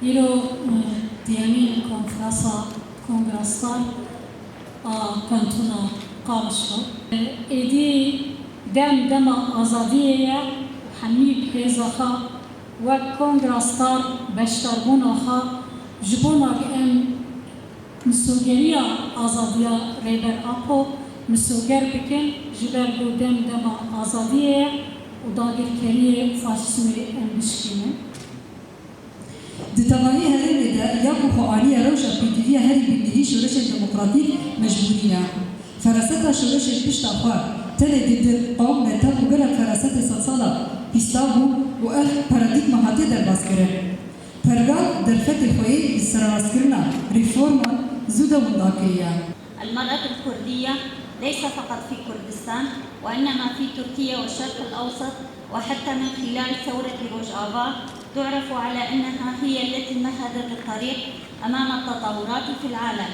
Îro duyemîn konferansa Kongra Star a Kantona Qamişlo. Êdî dem dema azadiyê ye û hemî bi hêza xwe wek Kongra Star beşdarbûna xwe ji bona ku em misogeriya azadiya Rêber Apo misoger bikin ji ber ku dem dema azadiyê ye û dagirkeriyê û faşîzmê em bişkînin. Di tevahî herêmê de ya ku xwe aniye rewşa pêdiviya herî bingehî şoreşên demokratîk mecbûrî ne. Feraseta şoreşên pişta xwe tenê didin qewm, netew û gelek ferasetê sedsala bîsta bû û ev paradîgma hatiye derbaskirin. Pergal derfetê xwe yê li sererastkirina reforman zû de winda kiriye. المرأة الكردية ليس فقط في كردستان وإنما في تركيا والشرق الأوسط، وحتى من خلال ثورة روجآفا، تعرف على أنها هي التي مهدت الطريق أمام التطورات في العالم.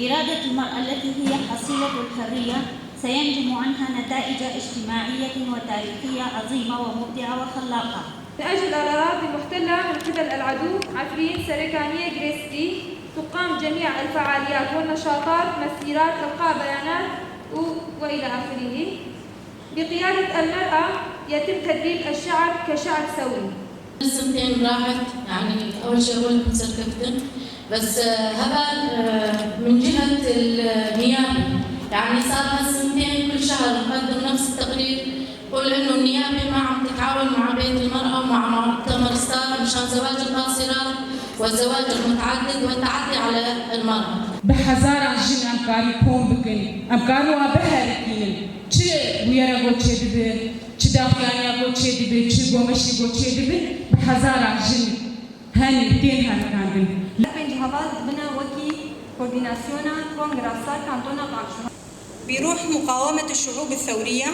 إرادة المرأة التي هي حصيلة الحرية سينجم عنها نتائج اجتماعية وتاريخية عظيمة ومبدعة وخلاقة. من أجل الأراضي المحتلة من قبل العدو، عفرين، سريكانية، غريسبي، تقام جميع الفعاليات والنشاطات، مسيرات، إلقاء بيانات وإلى آخره. بقيادة المرأة يتم تدريب الشعب كشعب ثوري. السنتين راحت، يعني اول شيء اقول لكم سركفتن، بس هبل من جهه النيابه، يعني صار هالسنتين كل شهر نقدم نفس التقرير، قول انه النيابه ما عم تتعاون مع بيت المراه ومع مؤتمر ستار مشان زواج القاصرات والزواج المتعدد والتعدي على المراه. Bi hezaran jin em karî kom bikin, em karî wan biherikînin. Çi bûyera got çêdibe, çi daxuyaniya got çêdibe, çi gomeşî got çêdibe, bi hezaran jin henî tên herikandin. Pênc heval dibine wekî Koordînasyona Kongra Star Kantona Qamişlo. بروح مقاومة الشعوب الثورية،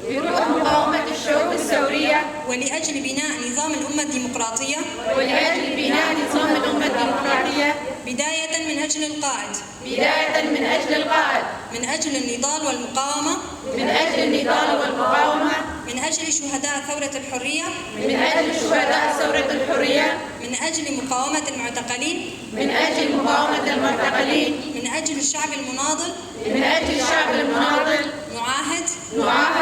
بروح مقاومة الشعوب الثورية، ولأجل بناء نظام الأمة الديمقراطية، ولأجل بناء نظام الأمة الديمقراطية، بداية من أجل القائد، بداية من أجل القائد، من أجل النضال والمقاومة، من أجل النضال والمقاومة، من أجل شهداء ثورة الحرية، من أجل شهداء ثورة الحرية، من أجل مقاومة المعتقلين، من أجل مقاومة المعتقلين، من أجل الشعب المناضل، من أجل الشعب المناضل، نعاهد نعاهد.